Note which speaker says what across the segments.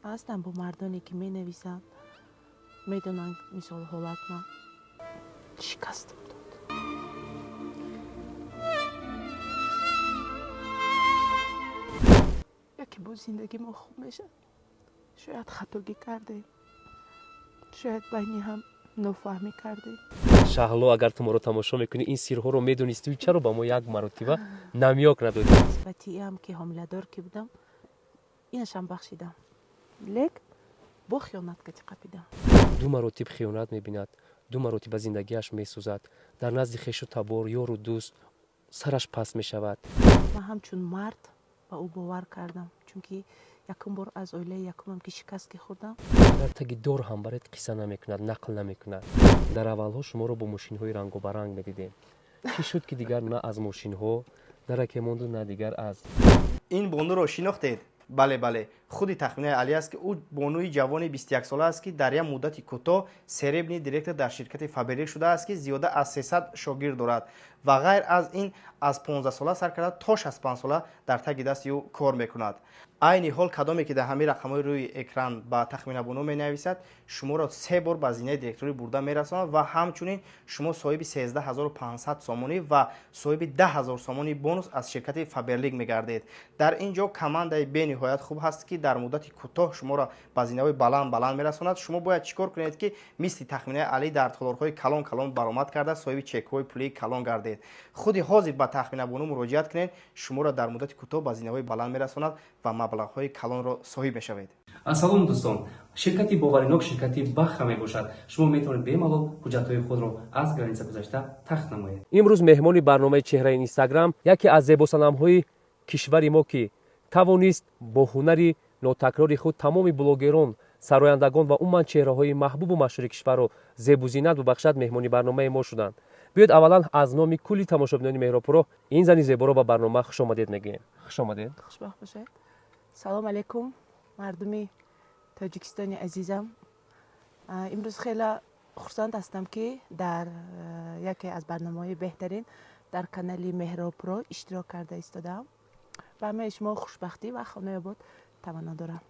Speaker 1: Ҳастанд бо мардоне, ки менависанд, медонанд, мисол, ҳолат ман шикастам дод. Яке боз зиндагӣ мо хуб мешавад. Шояд хатогӣ кардем, шояд байни ҳам нофаҳмӣ кардем.
Speaker 2: Шаҳло, агар ту моро тамошо мекунӣ, ин сирҳоро медонистӣ, чаро ба мо як маротиба намёк надодӣ?
Speaker 1: Нисбати ам ки ҳомиладор ки будам, инашам бахшидам, лек бо хиёнат кати қапидам.
Speaker 2: Ду маротиб хиёнат мебинад, ду маротиба зиндагиаш месӯзад, дар назди хешу табор, ёру дӯст сараш паст мешавад.
Speaker 1: Ман ҳамчун мард ба ӯ бовар кардам, чунки якум бор аз оилаи якумам ки шикаст ки хӯрдам.
Speaker 2: Агар таги дор ҳам баред, қисса намекунад, нақл намекунад. Дар аввалҳо шуморо бо мошинҳои рангобаранг медидем. Чӣ шуд, ки дигар на аз мошинҳо дараке монду, на дигар аз
Speaker 3: Ин бонуро шинохтед? Бале, бале, худи Тахминаи Алӣ аст, ки ӯ бонуи ҷавони 21сола аст, ки дар як муддати кӯтоҳ серебряный директор дар ширкати Фаберлик шудааст, ки зиёда аз 300 шогирд дорад ва ғайр аз ин аз 15сола сар карда то 65сола дар таги дасти ӯ кор мекунад. Айни ҳол кадоме ки дар ҳамин рақамҳои рӯи экран ба Тахмина бону менависад, шуморо се бор ба зинаи директорӣ бурда мерасонад ва ҳамчунин шумо соҳиби 13 500 сомонӣ ва соҳиби 10 000 сомонӣ бонус аз ширкати Фаберлик мегардед. Дар ин ҷо командаи бениҳоят хуб ҳаст, ки дар муддати кӯтоҳ шуморо ба зинаҳои баланд баланд мерасонад. Шумо бояд чӣ кор кунед, ки мисли Тахминаи Алӣ дар толорҳои калон калон баромад карда, соҳиби чекҳои пулии калон гардед? Худи ҳозир ба Тахмина бону муроҷиат кунед, шуморо дар муддати кӯтоҳ ба зинаҳои баланд мерасонад ва маблағҳои калонро соҳиб мешавед.
Speaker 2: Салом, дӯстон! Ширкати боваринок ширкати Баха мебошад. Шумо метавонед бемалол ҳуҷҷатҳои худро аз граница гузашта тахт намоед. Имрӯз меҳмони барномаи Чеҳраи Инстаграм яке аз зебосанамҳои кишвари мо, ки тавонист бо ҳунари нотакрори худ тамоми блогерон, сарояндагон ва умуман чеҳраҳои маҳбубу машҳури кишварро зебузинат бубахшад, меҳмони барномаи мо шуданд. Биёед, аввалан аз номи кулли тамошобинони Меҳробпуро ин зани зеборо ба барнома хушомадед мегӯем. Хушомадед!
Speaker 1: Хушбахт бошед. Салом алейкум, мардуми Тоҷикистони азизам! Имрӯз хеле хурсанд ҳастам, ки дар яке аз барномаҳои беҳтарин дар канали Меҳробпуро иштирок карда истодаам. Ба ҳамаи шумо хушбахтӣ ва хонаи обод таманно дорам.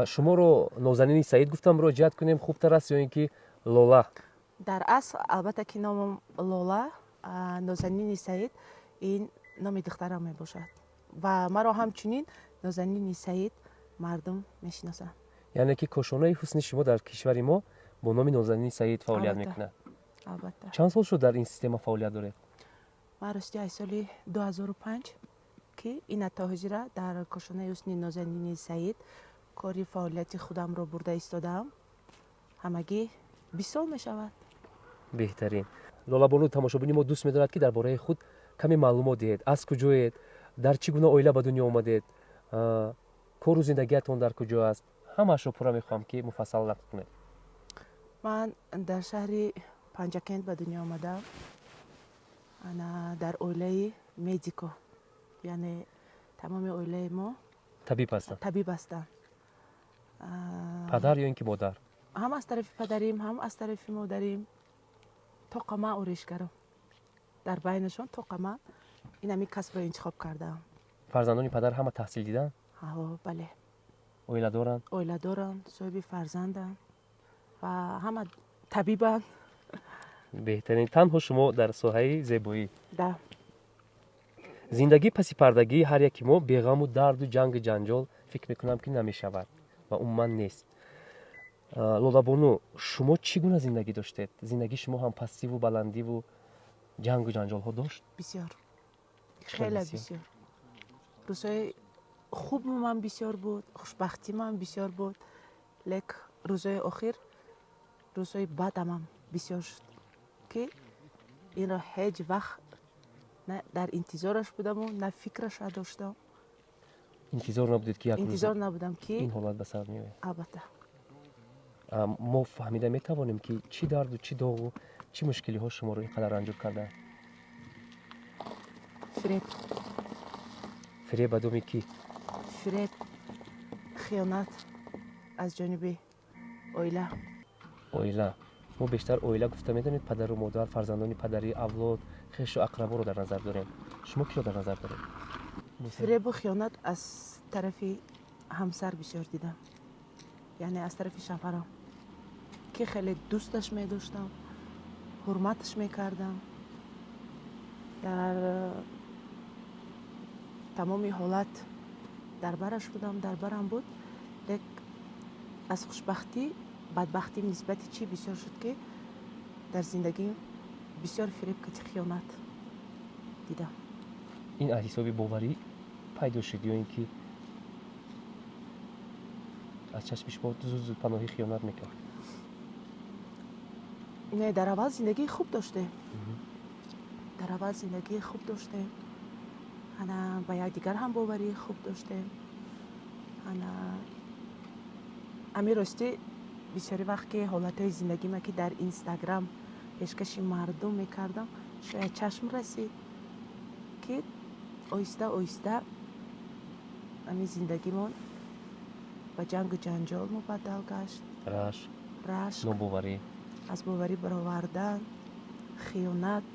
Speaker 2: Шуморо Нозанини Саид гуфтам муроҷиат кунем хубтар аст ё ин ки Лола?
Speaker 1: Дар асл, албатта, ки номам Лола. Нозанини Саид ин номи духтарам мебошад ва маро ҳамчунин Нозанини Саид мардум мешиносанд.
Speaker 2: Яъне ки кошонаи ҳусни шумо дар кишвари мо бо номи Нозанини Саид фаъолият мекунад?
Speaker 1: Албатта.
Speaker 2: Чанд сол шуд, дар ин система фаъолият доред?
Speaker 1: Ман рости аз соли 2005 ки ина то ҳозира дар кошонаи ҳусни Нозанини Саид кори фаъолияти худамро бурда истодаам. Ҳамагӣ 20 сол мешавад.
Speaker 2: Беҳтарин. Лолабону, тамошобини мо дӯст медорад, ки дар бораи худ каме маълумот диҳед. Аз куҷоед, дар чӣ гуна оила ба дунё омадед, кору зиндагиятон дар куҷо аст? Ҳамаашро пурра мехоҳам, ки муфассал нақл кунед.
Speaker 1: Ман дар шаҳри Панҷакент ба дунё омадам, ана дар оилаи медико, яъне тамоми оилаи мо
Speaker 2: табиб ҳастанд.
Speaker 1: Табиб ҳастанд.
Speaker 2: Падар ё ин ки модар?
Speaker 1: Ҳам аз тарафи падарим, ҳам аз тарафи модарим. Тоқа ман орешгарам дар байнашон, тоқа ман ин ҳамин касбро интихоб кардаам.
Speaker 2: Фарзандони падар ҳама таҳсил диданд?
Speaker 1: Бале.
Speaker 2: Оила доранд?
Speaker 1: Оила доранд, соҳиби фарзанданд ва ҳама табибанд.
Speaker 2: Беҳтарин. Танҳо шумо дар соҳаи зебоӣ.
Speaker 1: Да.
Speaker 2: Зиндагӣ паси пардагии ҳар яки мо беғаму дарду ҷангу ҷанҷол, фикр мекунам, ки намешавад ва умуман нест. Лолабону, шумо чӣ гуна зиндагӣ доштед? Зиндагии шумо ҳам пастиву баландиву ҷангу ҷанҷолҳо дошт?
Speaker 1: Бисёр, хеле бисёр. Рӯзҳои хубу ман бисёр буд, хушбахтимам бисёр буд, лек рӯзҳои охир рӯзҳои бадамам бисёр шуд, ки инро ҳеҷ вақт на дар интизораш будаму, на фикраша доштам.
Speaker 2: Интизор набудед, ки як
Speaker 1: Интизор набудам, ки
Speaker 2: ин ҳолат ба сар меояд?
Speaker 1: Албатта.
Speaker 2: Мо фаҳмида метавонем, ки чӣ дарду, чӣ доғу, чӣ мушкилиҳо шуморо ин қадар ранҷур карданд?
Speaker 1: Фиреб.
Speaker 2: Фиреб ба думи кӣ?
Speaker 1: Фиреб, хиёнат аз ҷониби оила.
Speaker 2: Оила. Мо бештар оила гуфта медонед, падару модар, фарзандони падарӣ, авлод, хешу ақраборо дар назар дорем. Шумо киро дар назар доред?
Speaker 1: Фиребу хиёнат аз тарафи Ҳамсар бисёр дидам, яъне аз тарафи шавҳарам, ки хеле дӯсташ медоштам, ҳурматаш мекардам, дар тамоми ҳолат дар бараш будам, дар барам буд. Лек аз хушбахтӣ, бадбахтӣ нисбати чӣ бисёр шуд, ки дар зиндагим бисёр фиреб кати хиёнат дидам.
Speaker 2: Ин аз ҳисоби боварӣ пайдо шуд ё ин ки аз чашми шумо зуд зуд паноҳи хиёнат мекард?
Speaker 1: Не, дар аввал зиндагии хуб доштем, дар аввал зиндагии хуб доштем. Ана ба якдигар ҳам боварии хуб доштем. Ана ами ростӣ, бисёри вақт ки ҳолатҳои зиндагима, ки дар Инстаграм пешкаши мардум мекардам, шояд чашм расид, ки оҳиста оҳиста ами зиндагимон ба ҷангу ҷанҷол мубаддал гашт.
Speaker 2: Рашк.
Speaker 1: Рашк.
Speaker 2: Нобоварӣ.
Speaker 1: Аз боварӣ баровардан, хиёнат.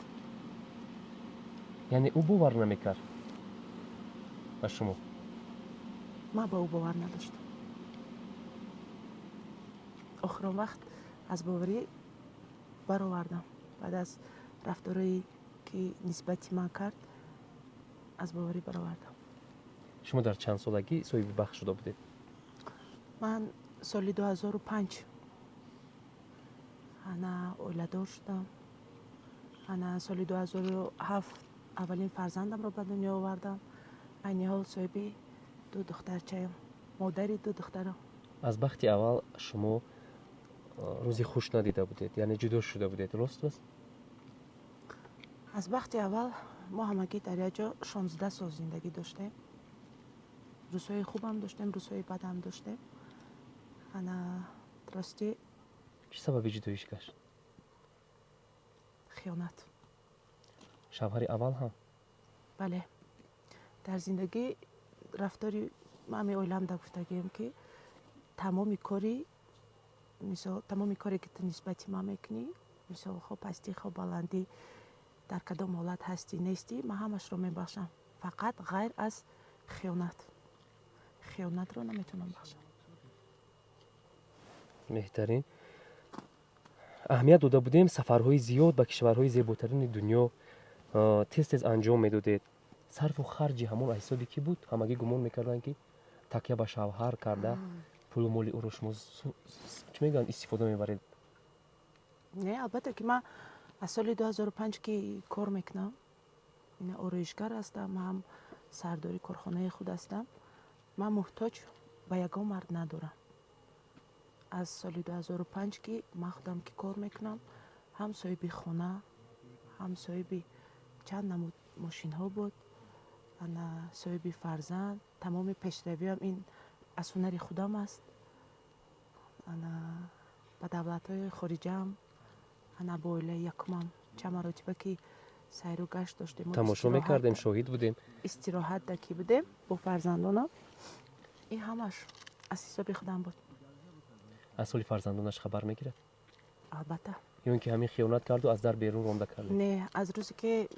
Speaker 2: Яъне ӯ бовар намекард ба шумо?
Speaker 1: Ман ба ӯ бовар надоштам. Охирон вақт аз боварӣ баровардам. Баъд аз рафторое, ки нисбати ман кард, аз боварӣ баровардам.
Speaker 2: Шумо дар чанд солагӣ соҳиби бахт шуда будед?
Speaker 1: Ман соли 2005 ана оиладор шудам. Ана соли 2007 аввалин фарзандамро ба дунё овардам. Айни ҳол соҳиби ду духтарчаям, модари ду духтарам.
Speaker 2: Аз бахти аввал шумо рӯзи хуш надида будед, яъне ҷудо шуда будед, рост аст?
Speaker 1: Аз бахти аввал мо ҳамагӣ дар як ҷо 16 сол зиндагӣ доштем. Рӯзҳои хубам доштем, рӯзҳои бадам доштем. Ана ростӣ.
Speaker 2: Чӣ сабаби ҷудоиш гашт?
Speaker 1: Хиёнат.
Speaker 2: Шавҳари аввал ҳам?
Speaker 1: Бале. Дар зиндагӣ рафтори ман меоиламда гуфтагием, ки тамоми кори, мисол, тамоми коре, ки ту нисбати ман мекунӣ, мисол, хо пастӣ, хо баландӣ, дар кадом ҳолат ҳастӣ, нестӣ, ман ҳамашро мебахшам, фақат ғайр аз хиёнат. Хиёнатро наметавонам бахшам.
Speaker 2: Меҳтарин. Аҳамият дода будем, сафарҳои зиёд ба кишварҳои зеботарини дунё тез тез анҷом медодед. Сарфу харҷи ҳамон аз ҳисоби кӣ буд? Ҳамагӣ гумон мекарданд, ки такя ба шавҳар карда, пулу моли ӯро шумо, чӣ мегӯянд, истифода мебаред.
Speaker 1: Не, албатта, ки ман аз соли 2005 ки кор мекунам, ина ороишгар ҳастам, ҳам сардори корхонаи худ ҳастам, ман муҳтоҷ ба ягон мард надорам. Аз соли 2005 ки ман худам ки кор мекунам, ҳам соҳиби хона, ҳам соҳиби чанд намуд мошинҳо буд, ана соҳиби фарзанд. Тамоми пешравиам ин аз ҳунари худам аст. Ана ба давлатҳои хориҷаам, ана бо оилаи якумам чанд маротиба ки сайру гашт доштем.
Speaker 2: Тамошо мекардем, шоҳид будем.
Speaker 1: Истироҳат да ки будем бо фарзандонам, ин ҳамаш аз ҳисоби худам буд.
Speaker 2: Аз ҳоли фарзандонаш хабар мегирад?
Speaker 1: Албатта.
Speaker 2: Ё ин ки ҳамин хиёнат карду аз дар берун ронда кард?
Speaker 1: Не, аз рӯзе ки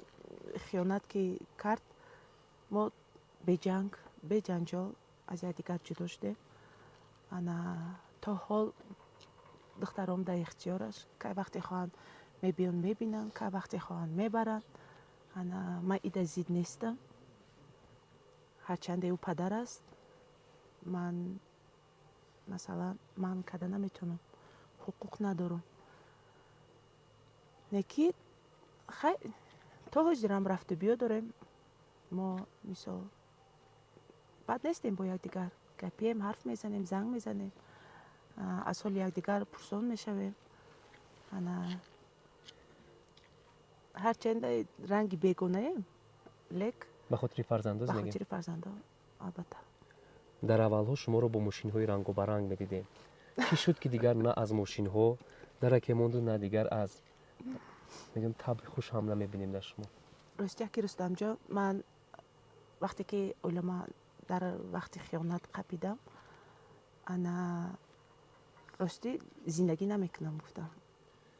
Speaker 1: хиёнат ки кард, мо беҷанг, беҷанҷол аз якдигар ҷудо шудем. Ана то ҳол духтаром дар ихтиёраш. Кай вақте хоҳанд, мебиён, мебинанд, кай вақте хоҳанд, мебаранд. Ана ман ида зид нестам, ҳарчанде ӯ падар аст. Ман, масалан, ман карда наметавонам, ҳуқуқ надорам. Не ки хай, то ҳозирам рафту биё дорем мо. Мисол, бад нестем бо якдигар, гапием, ҳарф мезанем, занг мезанем, аз ҳоли якдигар пурсон мешавем. Ана ҳарчанд ранги бегонаем, лек
Speaker 2: Ба хотири фарзандо.
Speaker 1: Ба хотири фарзандо, албатта.
Speaker 2: Дар аввалҳо шуморо бо мошинҳои рангобаранг медидем. Чӣ шуд, ки дигар на аз мошинҳо дараке монду, на дигар аз, мегӯям, табъи хуш ҳам намебинем дар шумо?
Speaker 1: Ростия ки, Рустамҷон, ман вақте ки оилама дар вақти хиёнат қапидам, ана ростӣ, зиндагӣ намекунам гуфтам.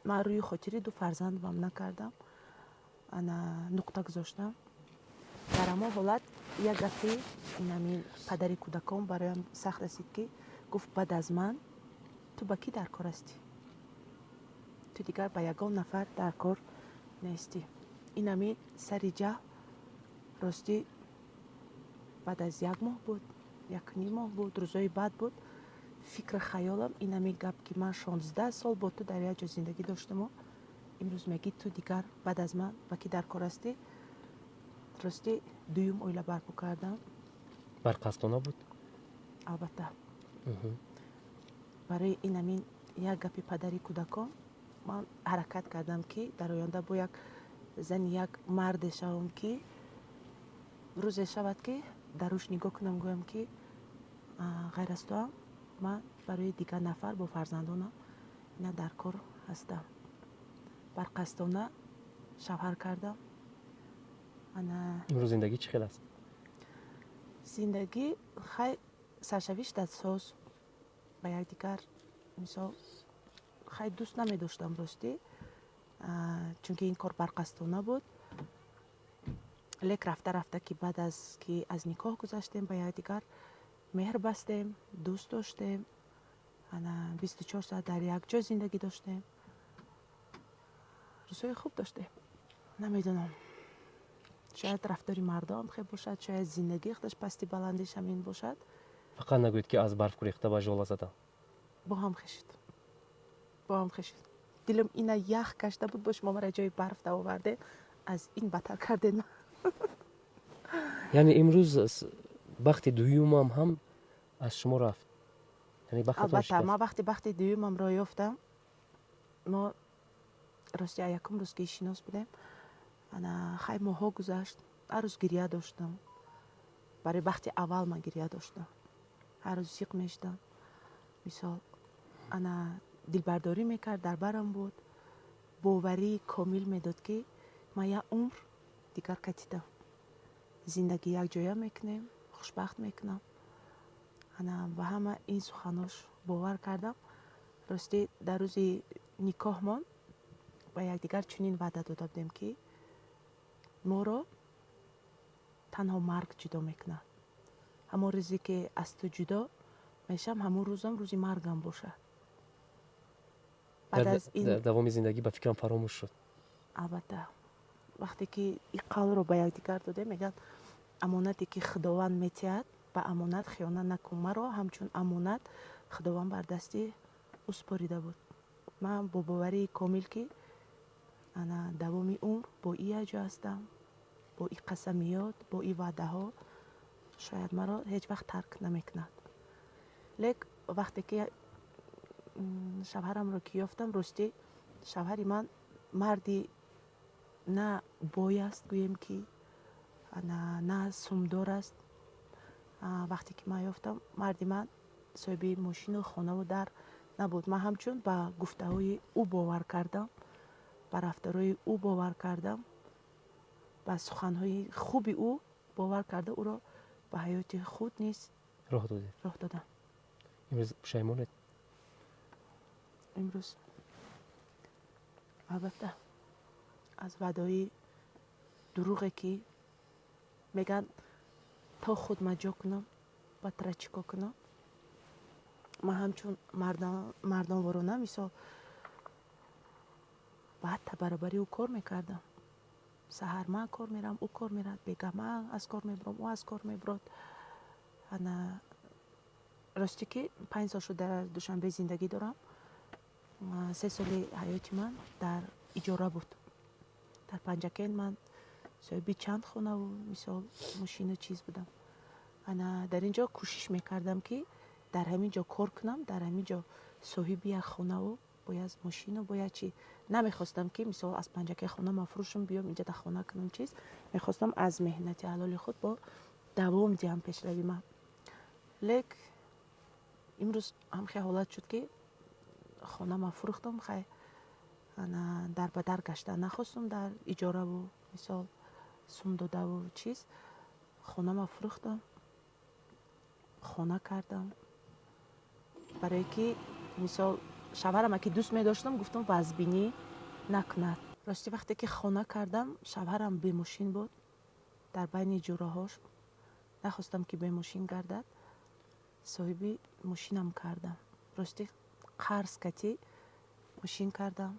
Speaker 1: Ман рӯи хотири ду фарзандам накардам, ана нуқта гузоштам. Дар ҳамон ҳолат Як гапи инамин падари кӯдакон бароям сахт расид, ки гуфт: «Баъд аз ман ту ба кӣ дар кор ҳастӣ? Ту дигар ба ягон нафар дар кор нестӣ». Инамин сари ҷаҳл, ростӣ, баъд аз як моҳ буд, якним моҳ буд, рӯзои бад буд. Фикри хаёлам инами гап, ки ман 16 сол бо ту дар як ҷо зиндагӣ доштаму имрӯз мегӣ, ту дигар баъд аз ман ба кӣ дар кор ҳастӣ? Ростӣ, дуюм оила барпо кардам.
Speaker 2: Барқасдона буд?
Speaker 1: Албатта, барои инамин як гапи падари кӯдакон ман ҳаракат кардам, ки дар оянда бо як зани як марде шавам, ки рӯзе шавад, ки дар рӯш нигоҳ кунам, гӯям, ки ғайр аз туам ман барои дигар нафар бо фарзандонам ина дар кор ҳастам. Барқасдона шавҳар кардам, ана.
Speaker 2: Имрӯз зиндагӣ чӣ хел аст?
Speaker 1: Зиндагӣ хай, саршавиш дастсоз ба якдигар, мисол, хай, дӯст намедоштам, ростӣ, чунки ин кор барқасдона буд. Лек рафта рафта, ки баъд аз ки аз никоҳ гузаштем, ба якдигар меҳр бастем, дӯст доштем, ана, 24 соат дар як ҷо зиндагӣ доштем, рӯзҳои хуб доштем. Намедонам, шояд рафтори мардоам хел бошад, шояд зиндагии худаш пасти баландиш ҳамин бошад.
Speaker 2: Фақат нагӯед, ки аз барф гурехта ба жола задам.
Speaker 1: Бо ҳам хешид, бо ҳам хешид. Дилам ина ях гашта буд, бо шумо мара ҷои барф давовардем, аз ин бадтар кардем.
Speaker 2: Яъне имрӯз бахти дуюмам ҳам аз шумо рафт, яъне бахтатон
Speaker 1: Албатта.
Speaker 2: шикаст.
Speaker 1: Ман вақти бахти дуюмамро ёфтам, мо, рости, якум рӯз ки шинос будем, ана, хай, моҳҳо гузашт, ҳар рӯз гирья доштам. Барои бахти аввал ман гирья доштам, ҳар рӯз зиқ мешудам. Мисол, ана, дилбардорӣ мекард, дар барам буд, боварии комил медод, ки ман як умр дигар катидам, зиндагӣ якҷоя мекунем, хушбахт мекунам. Ана, ба ҳама ин суханош бовар кардам. Ростӣ, дар рӯзи никоҳмон ба якдигар чунин ваъда дода будем, ки моро танҳо марг ҷудо мекунад. Ҳамон рӯзе ки аз ту ҷудо мешам, ҳамон рӯзам рӯзи маргам бошад. Баъд аз ин
Speaker 2: Дар давоми зиндагӣ, ба фикрам, фаромӯш шуд.
Speaker 1: Албатта, вақте ки ин қавлро ба якдигар додем, мегӯянд, амонате ки Худованд метиҳад, ба амонат хиёнат накун. Маро ҳамчун амонат Худованд бар дасти ӯ супорида буд. Ман бо боварии комил, ки ана, давоми умр бо и якҷо ҳастам, бо и қасамиёт, бо и ваъдаҳо, шояд маро ҳеҷ вақт тарк намекунад. Лек вақте ки шавҳарамро ки ёфтам, ростӣ, шавҳари ман марди на бой аст, гӯем ки, ана, на сумдор аст. Вақте ки ман ёфтам, марди ман соҳиби мошину хонаву дар набуд. Ман ҳамчун ба гуфтаҳои ӯ бовар кардам, ба рафторҳои ӯ бовар кардам, ба суханҳои хуби ӯ бовар карда, ӯро ба ҳаёти худ низ
Speaker 2: роҳ додед.
Speaker 1: Роҳ додам.
Speaker 2: Имрӯз пушаймонед?
Speaker 1: Имрӯз, албатта, аз ваъдаҳои дурӯғе, ки мегӯянд, то худ маҷо кунам, ба тра чӣ кор кунам. Ман ҳамчун мардонворона, мисол, баъд баробари ӯ кор мекардам. Саҳар ман кор мерам, ӯ кор мерад, бегаҳ ман аз кор мебурам, ӯ аз кор мебурад. Ана, ростӣ, ки 5 сол шуд дар Душанбе зиндагӣ дорам, 3 соли ҳаёти ман дар иҷора буд дар Панҷакент. Ман соҳиби чанд хонаву, мисол, мошину чиз будам. Ана, дар ин ҷо кӯшиш мекардам, ки дар ҳамин ҷо кор кунам, дар ҳамин ҷо соҳиби як хонаву бояд мошину бояд чи. Намехостам, ки, мисол, аз Панҷакент хона фурӯшам, биём инҷа дар хона кунам чиз. Мехостам аз меҳнати ҳалоли худ бо давом диҳам пешрави ман. Лек имрӯз ҳамхел ҳолат шуд, ки хонама фурӯхтам. Хай, ана, дар ба дар гаштан нахостум, дар иҷораву, мисол, сум додаву чиз. Хонама фурӯхтам, хона кардам, барое ки, мисол, шавҳарама ки дӯст медоштам, гуфтам, вазбинӣ накунад. Рости, вақте ки хона кардам, шавҳарам бемошин буд. Дар байни ҷураҳош Нахостам, ки бемошин гардад. Соҳиби мошинам кардам. Ростӣ, қарз катӣ мошин кардам,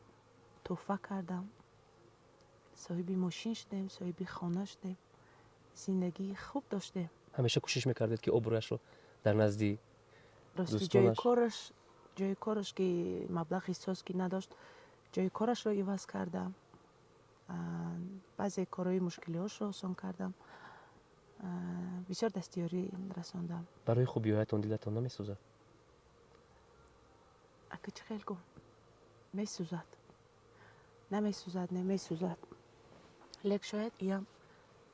Speaker 1: тӯҳфа кардам. Соҳиби мошин шудем, соҳиби хона шудем, зиндагии хуб доштем.
Speaker 2: Ҳамеша кӯшиш мекардед, ки обрӯяшро дар назди
Speaker 1: Рости, ҷои кораш, ки маблағи соз ки надошт, ҷои корашро иваз кардам, баъзе корҳои мушкилиҳошро осон кардам, бисёр дастиёрӣ расондам.
Speaker 2: Барои хубиҳоятон дилатон намесӯзад?
Speaker 1: Ака, чӣ хел гум, месӯзад, намесӯзад, не, месӯзад. Лек шояд иам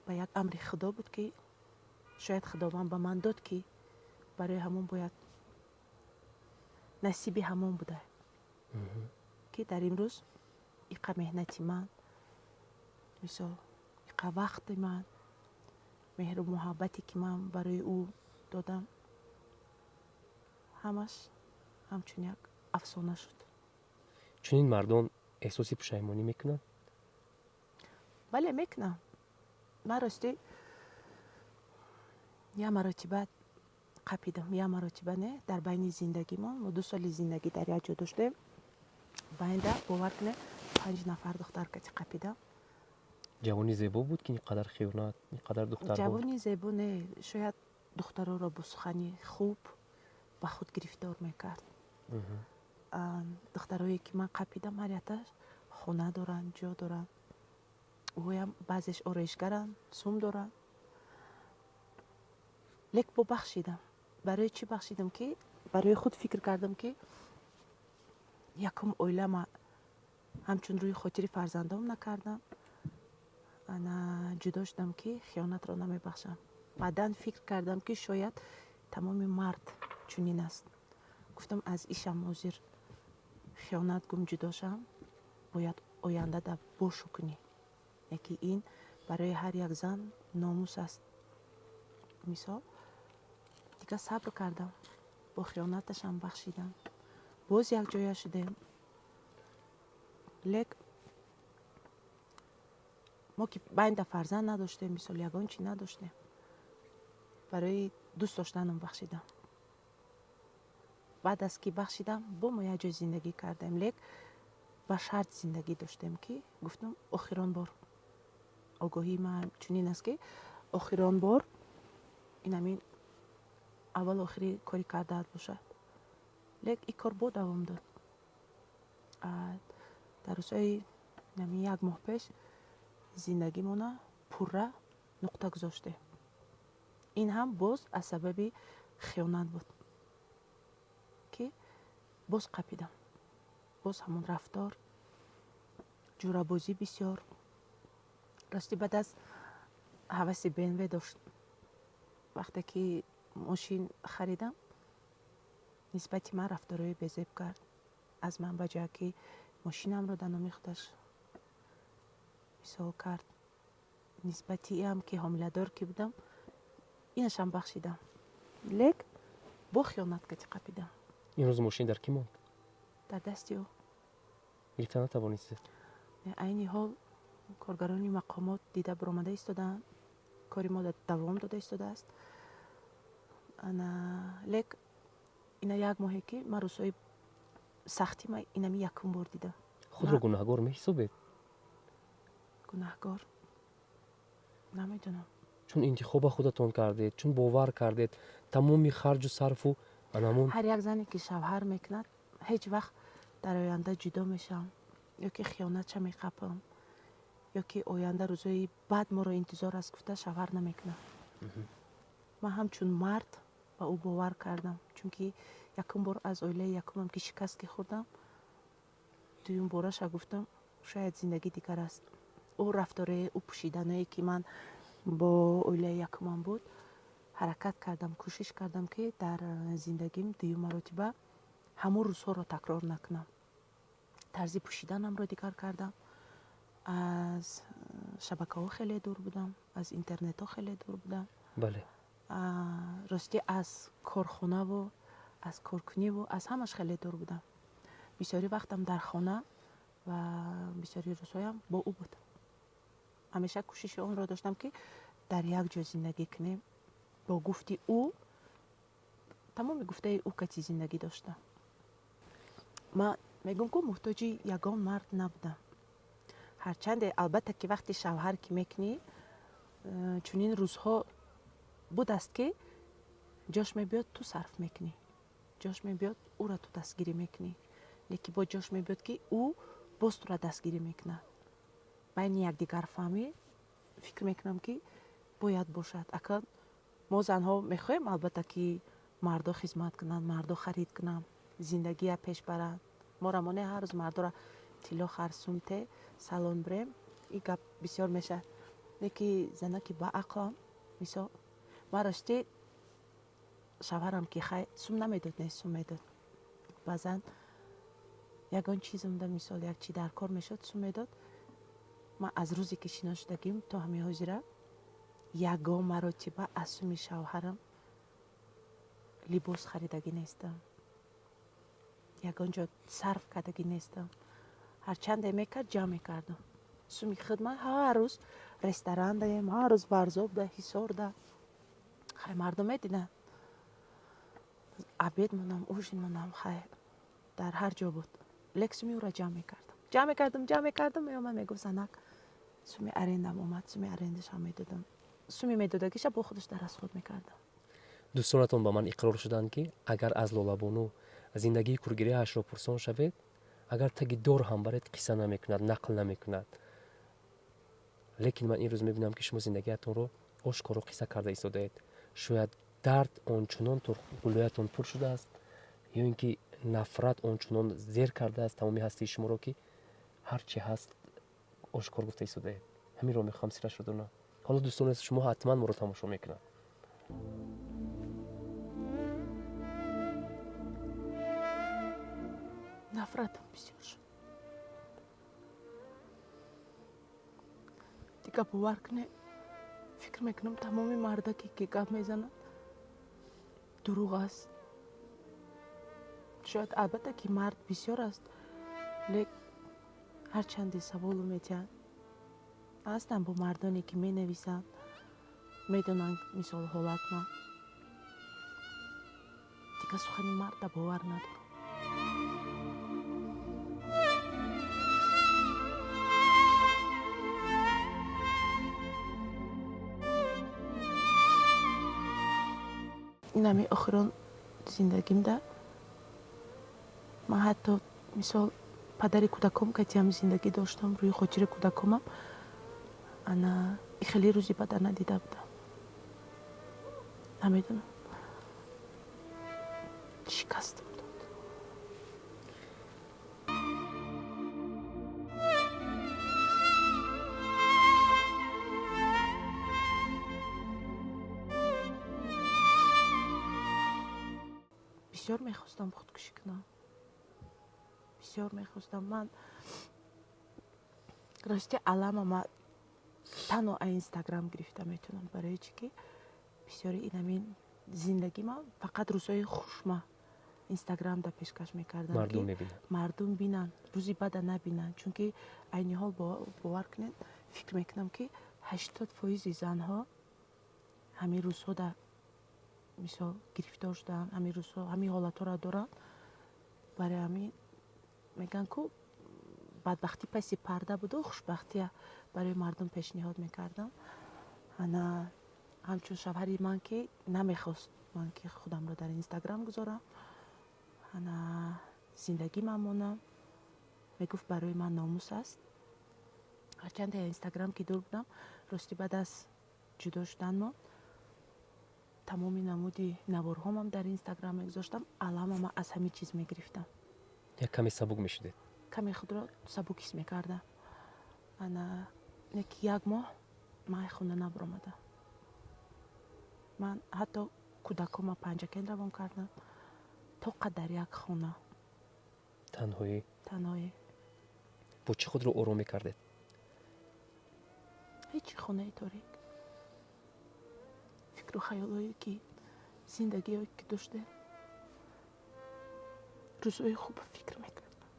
Speaker 1: ба як амри Худо буд, ки шояд Худованд ба ман дод, ки барои ҳамон бояд насиби ҳамон буда, ки дар имрӯз иқа меҳнати ман, мисол, иқа вақти ман, меҳру муҳаббате, ки ман барои ӯ додам, ҳамаш ҳамчун як афсона шуд.
Speaker 2: Чунин мардон эҳсоси пушаймонӣ мекунанд?
Speaker 1: Бале, мекунам. Ман, ростӣ, як маротиба қапидам, як маротиба не, дар байни зиндагимон. Мо 2 соли зиндагӣ дар як ҷо доштем. Байнда, бовар кунед, панҷ нафар духтар кати қапидам.
Speaker 2: Ҷавони зебо буд, ки ин қадар хиёнат, ин қадар духтарҳо?
Speaker 1: Ҷавони зебо не, шояд духтароро бо сухани хуб ба худ гирифтор мекард. Духтарое, ки ман қапидам, ҳар якташ хона доранд, ҷо доранд. Ӯям баъзеш ороишгаранд, сум доранд. Лек бо бахшидам. Барои чӣ бахшидам? Ки барои худ фикр кардам, ки якум оилама ҳамчун рӯи хотири фарзандом накардам. Ана ҷудо шудам, ки хиёнатро намебахшам. Баъдан фикр кардам, ки шояд тамоми мард чунин аст. Гуфтам, аз ишам ҳозир хиёнат гум, ҷудо шавам, бояд оянда да бошу кунӣ. Яки ин барои ҳар як зан номус аст. Мисол, дигар сабр кардам, бо хиёнаташам бахшидам, боз якҷоя шудем. Лек мо ки байнда фарзанд надоштем, мисол, ягон чӣ надоштем. Барои дӯст доштанам бахшидам. Баъд аз ки бахшидам, бо мо як ҷой зиндагӣ кардем, лек ба шарт зиндагӣ доштем, ки гуфтам, охирон бор. Огоҳии ман чунин аст, ки охирон бор инамин аввалу охири кори кардаат бошад. Лек ин кор бо давом дод. Дар рӯзҳои инами як моҳ пеш зиндагимона пурра нуқта гузоштем. Ин ҳам боз аз сабаби хиёнат буд, ки боз қапидам, боз ҳамон рафтор, ҷурабозӣ бисёр. Рости, баъд аз ҳаваси БМВ дошт. Вақте ки мошин харидам, нисбати ман рафторҳои безеб кард. Аз ман ба ҷое ки мошинамро дар номи худаш мисол кард. Нисбати иам, ки ҳомиладор ки будам, инашам бахшидам, лек бо хиёнат кати қапидам.
Speaker 2: Имрӯз мошин дар кӣ монд?
Speaker 1: Дар дасти ӯ.
Speaker 2: Гирифта натавонистед?
Speaker 1: Айни ҳол коргарони мақомот дида баромада истодаанд, кори мо давом дода истодааст. Ана, лек ина як моҳе, ки ман рӯзҳои сахтӣ ма инами якум бор дидам.
Speaker 2: Худро гунаҳгор меҳисобед?
Speaker 1: Гунаҳгор, намедонам.
Speaker 2: Чун интихоба худатон кардед, чун бовар кардед, тамоми харҷу сарфу анамон.
Speaker 1: Ҳар як зане, ки шавҳар мекунад, ҳеҷ вақт дар оянда ҷудо мешавам ё ки хиёнатша меқапам, ё ки оянда рӯзҳои бад моро интизор аст гуфта, шавҳар намекунам. Ман ҳамчун мард ба ӯ бовар кардам, чунки якум бор аз оилаи якумам ки шикаст ки хӯрдам, дуюм бораша гуфтам, шояд зиндагӣ дигар аст. Ӯ рафторе, ӯ пӯшиданое, ки ман бо оилаи якумам буд, ҳаракат кардам, кӯшиш кардам, ки дар зиндагим дуюм маротиба ҳамон рӯзҳоро такрор накунам. Тарзи пӯшиданамро дигар кардам, аз шабакаҳо хеле дур будам, аз интернетҳо хеле дур будам. Ростӣ, аз корхонаву аз коркуниву аз ҳамаш хеле дур будам. Бисёри вақтам дар хона ва бисёри рӯзҳоям бо ӯ буд. Ҳамеша кӯшиши онро доштам, ки дар як ҷо зиндагӣ кунем. Бо гуфти ӯ, тамоми гуфтаи ӯ кати зиндагӣ доштам. Ман мегӯм, ку муҳтоҷи ягон мард набудам. Ҳарчанде, албатта, ки вақти шавҳар ки мекунӣ, чунин рӯзҳо будаст, ки ҷош мебиёд, ту сарф мекунӣ, ҷош мебиёд, ӯра ту дастгирӣ мекунӣ, лекин бо ҷош мебиёд, ки ӯ боз тура дастгирӣ мекунад. Байни якдигарфаҳмӣ, фикр мекунам, ки бояд бошад. Акан мо занҳо мехоҳем, албатта, ки мардо хизмат кунанд, мардо харид кунанд, зиндагия пеш баранд. Мо рамоне ҳар рӯз мардора тилло хар, сумте салон бирем, ин гап бисёр мешавад. Леки занаки ба ақлам, мисол, ман рости шавҳарам ки хай сум намедод, не, сум медод. Баъзан ягон чизумда, мисол, як чи дар кор мешуд, сум медод. Ман аз рӯзе ки шинос шудагим то ҳамин ҳозира ягон маротиба аз суми шавҳарам либос харидагӣ нестам, ягон ҷо сарф кардагӣ нестам. Ҳарчанде мекард, ҷамъ мекардам суми худ. Ман ҳар рӯз ресторан даем, ҳар рӯз Варзобда, Ҳисорда, хай, мардум медиданд, обед монам, ужин монам, хай, дар ҳар ҷо буд. Лек суми ӯра ҷамъ мекардам, ҷамъ мекардам, ҷамъ мекардам. Меомад, мегуфт: «Занак, суми арендам омад». Суми арендашам медодам, суми медодагиша бо худаш дар расход мекардам.
Speaker 2: Дӯстонатон ба ман иқрор шуданд, ки агар аз Лолабону зиндагии кургирияашро пурсон шавед, агар таги дор ҳам баред, қисса намекунад, нақл намекунад. Лекин ман ин рӯз мебинам, ки шумо зиндагиатонро ошкоро қисса карда истодаед. Шояд дард ончунон гулӯятон пур шудааст ё ин ки нафрат ончунон зер кардааст тамоми ҳастии шуморо, ки ҳар чи ҳаст, ошкор гуфта истодаед. Ҳаминро мехоҳам сирашро донам. Ҳоло дӯстони шумо ҳатман моро тамошо мекунанд.
Speaker 1: Нафратам бисёр шуд. Дига бовар кунед, фикр мекунам, тамоми мардаке ки гап мезанад, дурӯғ аст. Шояд, албатта, ки мард бисёр аст, лек ҳарчанде саволу метиҳанд, ҳастанд бо мардоне ки менависанд, медонанд, мисол, ҳолатма. Дига сухани марда бовар надорам. Инами охирон зиндагимда ман ҳатто, мисол, падари кӯдаком катиам зиндагӣ доштам, рӯи хотири кӯдакомам ана и хеле рӯзи бада надида будам. Намедонам, шикастам дод. Бисёр мехостам худкушӣ кунам, бисёр мехостам. Ман рости алама танҳо а Инстаграм гирифта метавонам, барои чӣ ки бисёри инамин зиндагима фақат рӯзҳои хушма Инстаграмда пешкаш мекардам.
Speaker 2: Мардум мебинанд.
Speaker 1: Мардум бинанд, рӯзи бада набинанд. Чунки айни ҳол, бовар кунед, фикр мекунам, ки 80% занҳо ҳамин рӯзҳода, мисол, гирифтор шудаанд, ҳамин рӯзҳо ҳамин ҳолатҳоро доранд. Барои ҳамин мегӯянд, ку бадбахтӣ паси парда буду хушбахтия барои мардум пешниҳод мекардам. Ана ҳамчун шавҳари ман, ки намехост ман ки худамро дар Инстаграм гузорам, ана зиндагимам монам, мегуфт, барои ман номус аст. Ҳарчанде Инстаграм ки дур будам, рости, баъд аз ҷудо шуданмон тамоми намуди наворҳомам дар Инстаграм мегузоштам. Аламама аз ҳамин чиз мегирифтам.
Speaker 2: Як каме сабук мешудед.
Speaker 1: Каме худро сабук ҳис мекардам. Ана не ки як моҳ ман хона набаромадам. Ман ҳатто кӯдакома Панҷакен равон кардам, тоқа дар як хона.
Speaker 2: Танҳоӣ?
Speaker 1: Танҳоӣ.
Speaker 2: Бо чӣ худро ором мекардед?
Speaker 1: Ҳечи, хонаи торик, фикру хаёлое ки зиндагие ки доштем, рӯзҳои хуб фикр мекардам,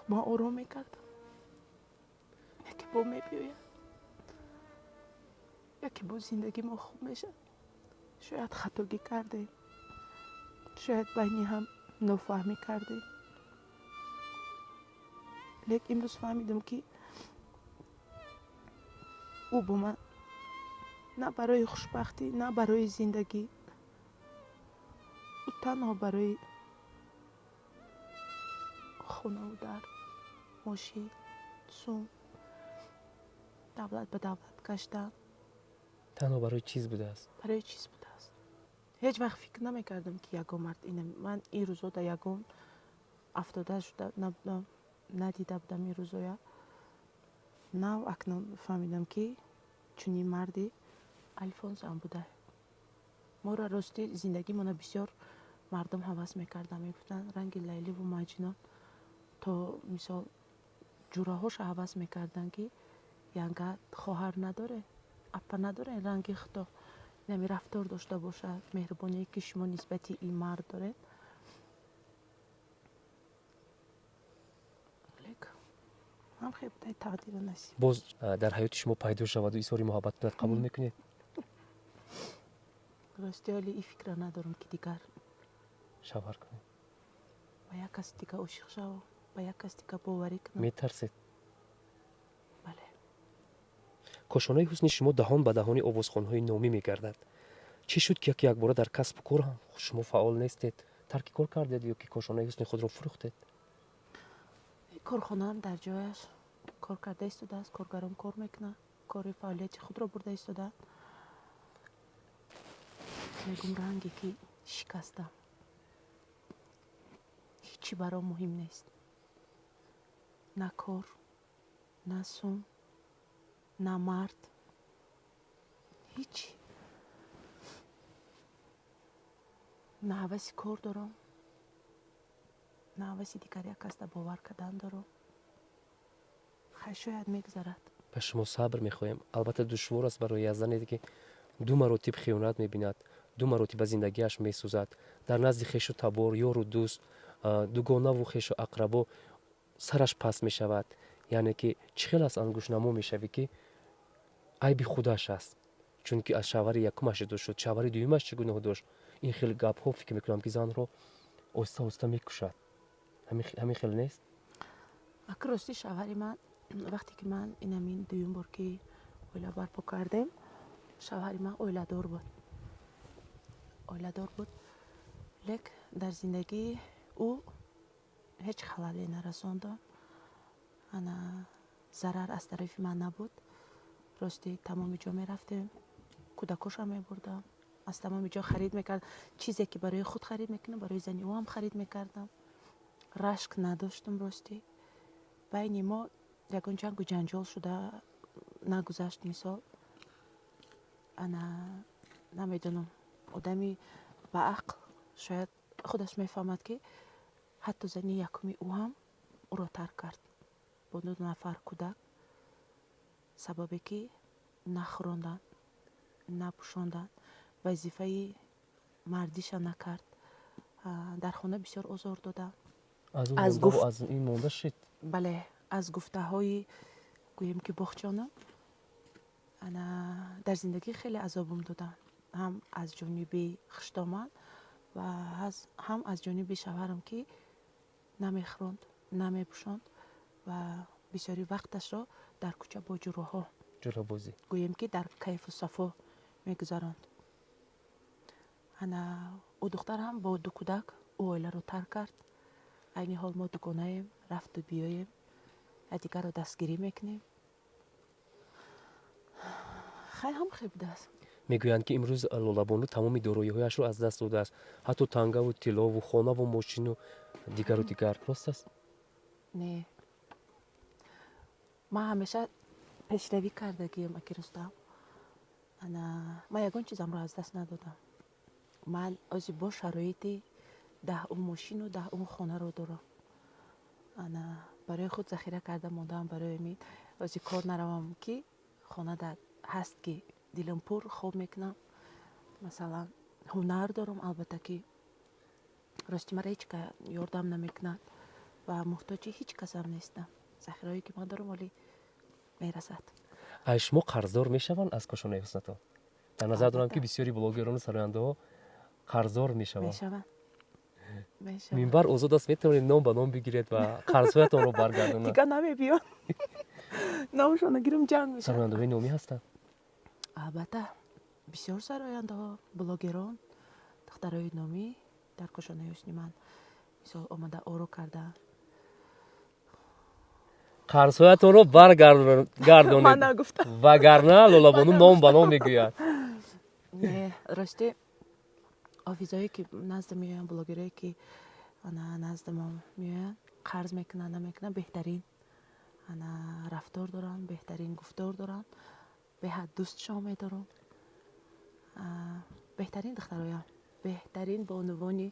Speaker 1: ман ором мекардам, яке бо мебиёяд. Яке боз зиндагӣ мо хуб мешавад. Шояд хатогӣ кардем, шояд байни ҳам нофаҳмӣ кардем, лек имрӯз фаҳмидам, ки ӯ бо ман на барои хушбахтӣ, на барои зиндагӣ, ӯ танҳо барои хонаву дар, мошин, сум, давлат ба давлат гаштан.
Speaker 2: Танҳо барои чиз будааст.
Speaker 1: Барои чиз будааст. Ҳеҷ вақт фикр намекардам, ки ягон мард ина ман ин рӯзо да ягон афтода шуда набудам, надида будам ин рӯзоя. Нав акнун фаҳмидам, ки чунин марди Алфонсам буда. Моро, рости, зиндагимона бисёр мардум ҳавас мекарданд, мегуфтанд, ранги Лайливу Маҷнун. То мисол ҷураҳоша ҳавас мекарданд, ки янга хоҳар надоре, апа надоре, ранги худо инами рафтор дошта бошад, меҳрубоние ки шумо нисбати ин мард доред. Лек ҳам хел будаи тақдиру насиб.
Speaker 2: Боз дар ҳаёти шумо пайдо шаваду изҳори муҳаббат кунад, қабул мекунед?
Speaker 1: Рости, ҳоли ин фикра надорам, ки дигар
Speaker 2: шавҳар кунед.
Speaker 1: Ба як каси дига ошиқ шавам, ба як каси дига боварӣ кунам.
Speaker 2: Метарсед?
Speaker 1: Бале.
Speaker 2: Кошонаи ҳусни шумо даҳон ба даҳони овозхонҳои номӣ мегардад. Чӣ шуд, ки яке якбора дар касбу кор ҳам шумо фаъол нестед? Тарки кор кардед ё ки кошонаи ҳусни худро фурӯхтед?
Speaker 1: Корхонаам дар ҷояш кор карда истодааст, коргарон кор мекунанд, кори фаъолияти худро бурда истодаанд. Мегум, ранге ки шикастам, ҳичи баром муҳим нест: на кор, на сум, на мард, ҳичи. На ҳаваси кор дорам, на ҳаваси дигар як касда бовар кардан дорам. Хай, шояд мегузарад.
Speaker 2: Ба шумо сабр мехоҳем. Албатта, душвор аст барои як зане, ки ду маротиб хиёнат мебинад, ду маротиба зиндагиаш месӯзад, дар назди хешу табор, ёру дӯст, дугонаву хешу ақрабо сараш паст мешавад. Яъне ки чӣ хел аст, ангуштнамо мешавӣ, ки айби худаш аст, чунки аз шавҳари якумаш ҷудо шуд, шавҳари дуюмаш чӣ гуноҳ дошт? Ин хел гапҳо, фикр мекунам, ки занро оҳиста оҳиста мекушад. Ҳамин хел нест?
Speaker 1: Ака, рости, шавҳари ман, вақте ки ман инамин дуюм бор ки оила барпо кардем, шавҳари ман оиладор буд, оиладор буд, лек дар зиндагии ӯ ҳеҷ халале нарасондам. Ана зарар аз тарафи ман набуд. Рости, тамоми ҷо мерафтем, кӯдакошам мебурдам, аз тамоми ҷо харид мекардам. Чизе ки барои худ харид мекунам, барои зани ӯ ҳам харид мекардам. Рашк надоштам. Ростӣ, байни мо ягон ҷангу ҷанҷол шуда нагузашт. Мисол, ана намедонам, одами ба ақл шояд худаш мефаҳмад, ки ҳатто зани якуми ӯ ҳам ӯро тарк кард бо ду нафар кӯдак, сабабе ки нахӯронданд, напӯшонданд, вазифаи мардиша накард, дар хона бисёр озор доданд.
Speaker 2: Аз ин монда шид.
Speaker 1: Бале, аз гуфтаҳои, гӯем ки, боғчонам, ана дар зиндагӣ хеле азобум доданд, ҳам аз ҷониби хиштоман ва ҳам аз ҷониби шавҳарам, ки намехӯронд, намепӯшонд ва бисёри вақташро дар кӯча бо ҷуроҳо,
Speaker 2: ҷурабозӣ,
Speaker 1: гӯем ки, дар кайфу сафо мегузаронд. Ана ӯ духтар ҳам бо ду кӯдак ӯ оиларо тарк кард. Айни ҳол мо дугонаем, рафту биёем, якдигарро дастгирӣ мекунем. Хай, ҳам хел будааст.
Speaker 2: Мегӯянд, ки имрӯз Лолабону тамоми дороиҳояшро аз даст додааст, ҳатто тангаву тиллову хонаву мошину дигару дигар. Рост аст?
Speaker 1: Не, ман ҳамеша пешравӣ кардагиам, аки Рустам. Ана ман ягон чизамро аз даст надодам. Ман ози бо шароити 10-ум мошину 10-ум хонаро дорам. Ана барои худ захира карда мондаам, барои мин ози кор наравам, ки хона ҳаст, ки дилам пур хоб мекунам. Масалан, ҳунар дорам. Албатта ки, рости, мара ҳеҷ ка ёрдам намекунад ва муҳтоҷи ҳеҷ касам нестам. Захираҳое ки ман дорам, олӣ мерасад.
Speaker 2: Ай, шумо қарздор мешаванд аз Кошонаи ҳуснатон? Дар назар дорам, ки бисёри блогерону сарояндаҳо қарздор мешаванд.
Speaker 1: Мешаванд, мешаванд.
Speaker 2: Минбар озод аст, метавонед ном ба ном бигиред ва қарзҳоятонро баргардонад.
Speaker 1: Дигар намебиён, номашонро гирам, ҷанг мешавад.
Speaker 2: Сарояндаҳои номӣ ҳастанд?
Speaker 1: Албатта, бисёр сарояндаҳо, блогерон, духтарои номӣ дар Кошонаи ҳусни ман, мисол, омада оро карда.
Speaker 2: Қарзҳоятонро
Speaker 1: Ман
Speaker 2: баргардонед,
Speaker 1: нагуфтам.
Speaker 2: вагарна Лолабону ном ба ном мегӯяд.
Speaker 1: Не, рости, офизое ки назди меоянд, блогерое ки ана назди мо меоянд, қарз мекунанд, намекунанд, беҳтарин ана рафтор доранд, беҳтарин гуфтор доранд, беҳад дӯстшон медорам. Беҳтарин духтароям, беҳтарин бонувони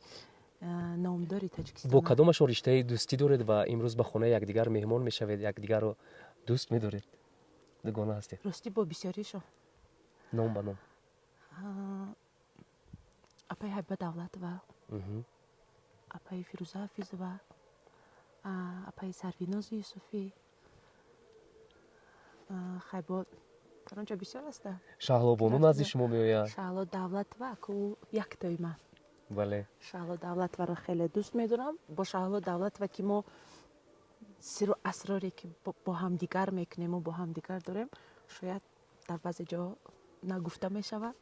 Speaker 1: номдори Тоҷикистон.
Speaker 2: Бо кадомашон риштаи дӯстӣ доред ва имрӯз ба хонаи якдигар меҳмон мешавед, якдигарро дӯст медоред, дугона ҳастед?
Speaker 1: Ростӣ, бо бисёришон.
Speaker 2: Ном ба ном.
Speaker 1: Апаи Ҳабиба Давлатова, апаи Фирӯза Ҳафизова, апаи Сарвинози Юсуфӣ, хайбо дар он ҷо бисёр ҳастанд.
Speaker 2: Шаҳлобону назди шумо меояд?
Speaker 1: Шаҳло Давлатова ку яктои ман. Шаҳло Давлатоваро хеле дӯст медорам. Бо Шаҳло Давлатова ки мо сиру асроре ки бо ҳамдигар мекунему бо ҳамдигар дорем, шояд дар баъзе ҷо нагуфта мешавад,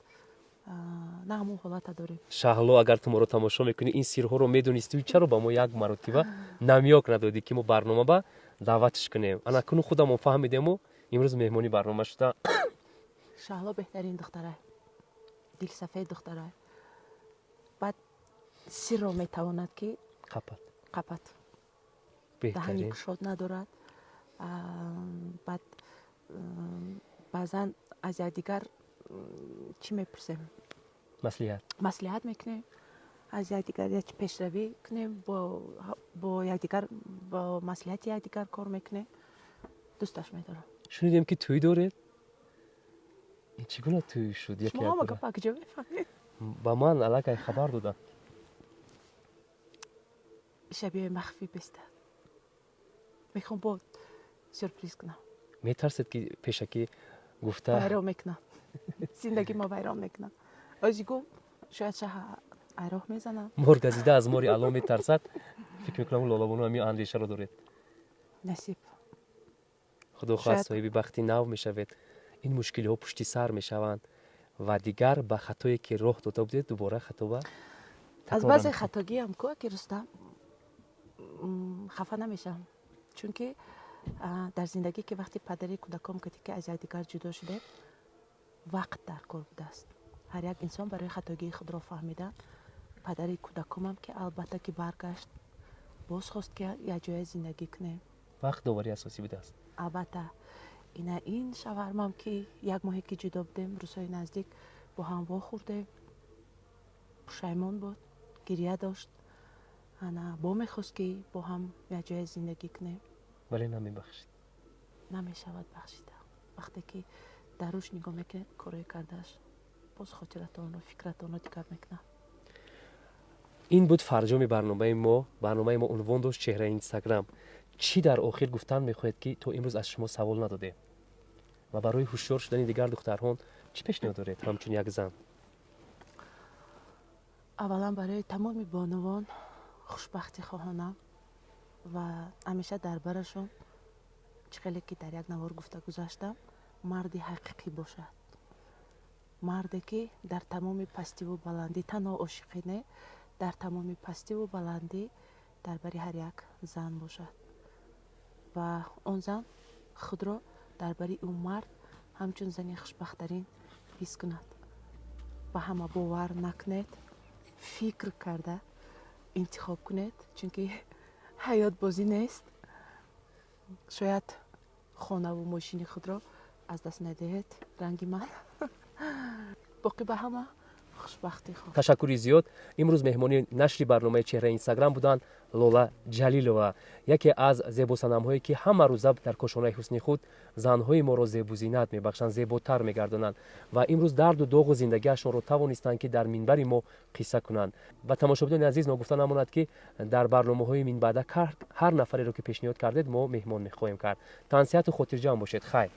Speaker 1: на ҳамон ҳолата дорем.
Speaker 2: Шаҳло, агар ту моро тамошо мекунӣ, ин сирҳоро медонистӣ, чаро ба мо як маротиба намёк надодӣ, ки мо барнома ба даъватш кунем? Ана куну худамон фаҳмидему имрӯз меҳмони барнома шуда.
Speaker 1: Шаҳло беҳтарин духтарай, дилсафед духтарай, баъд сирро метавонад ки
Speaker 2: қапат.
Speaker 1: Қапат, даҳани
Speaker 2: беҳтарин.
Speaker 1: кушод надорад. Баъд баъзан аз якдигар чӣ мепурсем?
Speaker 2: Маслиҳат.
Speaker 1: Маслиҳат мекунем аз якдигар, як пешравӣ кунем, бо якдигар, бо маслиҳати якдигар кор мекунем. Дӯсташ медорам.
Speaker 2: Шунидем, ки тӯй доред. Ин чӣ гуна тӯй шуд? Яке
Speaker 1: Шумо ҳама
Speaker 2: якбора?
Speaker 1: гапа куҷо мефаҳмед?
Speaker 2: Ба ман аллакай хабар доданд.
Speaker 1: Шабиҳои махфӣ беста, мехоҳам бо сюрприз кунам.
Speaker 2: Метарсед, ки пешакӣ гуфта
Speaker 1: Вайрон мекунам, зиндагӣ ма вайрон мекунам. Ози гум, шояд шаҳа айроҳ мезанам.
Speaker 2: Мор газида аз мори ало метарсад. Фикр мекунам, Лолабону ҳамин андешаро доред.
Speaker 1: Насиб.
Speaker 2: Худо хоҳад, соҳиби бахти нав мешавед, ин мушкилиҳо пушти сар мешаванд ва дигар ба хатое, ки роҳ дода будед, дубора хатоба
Speaker 1: Аз
Speaker 2: такрор
Speaker 1: баъзе
Speaker 2: намекунед.
Speaker 1: хатогиам ку, ки Рустам, хафа намешавам, чунки дар зиндагӣ ки вақти падари кӯдаком кати ки аз якдигар ҷудо шудем, вақт дар кор будааст ҳар як инсон барои хатогии худро фаҳмидан. Падари кӯдакомам ки албатта ки баргашт, боз хост, ки якҷоя зиндагӣ кунем.
Speaker 2: Вақт довари асосӣ будааст.
Speaker 1: Албатта, ина ин шавҳармам ки як моҳе ки ҷудо будем, рӯзҳои наздик бо ҳам вохӯрдем, пушаймон буд, гиря дошт, ана бо мехост, ки бо ҳам якҷоя зиндагӣ кунем.
Speaker 2: Вале намебахшид.
Speaker 1: Намешавад бахшида. Вақте ки дар рӯш нигоҳ мекунед, корҳои кардааш боз хотиратонро, фикратонро дигар мекунад.
Speaker 2: Ин буд фарҷоми барномаи мо. Барномаи мо унвон дошт «Чеҳраи Инстаграм». Чӣ дар охир гуфтан мехоҳед, ки то имрӯз аз шумо савол надодем, ва барои ҳушёр шудани дигар духтарҳон чӣ пешниҳод доред ҳамчун як зан?
Speaker 1: Аввалан, барои тамоми бонувон хушбахтӣ хоҳонам ва ҳамеша дар барашон, чӣ хеле ки дар як навор гуфта гузаштам, марди ҳақиқӣ бошад, марде ки дар тамоми пастиву баландӣ, танҳо ошиқӣ не, дар тамоми пастиву баландӣ дар бари ҳар як зан бошад ва он зан худро дар бари ӯ мард ҳамчун зани хушбахттарин ҳис кунад. Ба ҳама бовар накунед, фикр карда интихоб кунед, чунки ҳаёт бозӣ нест. Шояд хонаву мошини худро аз даст надиҳед ранги ман. Боқӣ ба ҳама хушбахтӣ хоҳ.
Speaker 2: Ташаккури зиёд. Имрӯз меҳмони нашри барномаи «Чеҳраи Инстаграм» буданд Лола Ҷалилова, яке аз зебосанамҳое, ки ҳама рӯза дар кошонаи ҳусни худ занҳои моро зебузинат мебахшанд, зеботар мегардонанд ва имрӯз дарду доғу зиндагиашонро тавонистанд, ки дар минбари мо қисса кунанд. Ва тамошобинони азиз, ногуфта намонад, ки дар барномаҳои минбаъда ҳар нафареро, ки пешниҳод кардед, мо меҳмон мехоҳем кард. Тансиҳату хотирҷамъ бошед, хайр.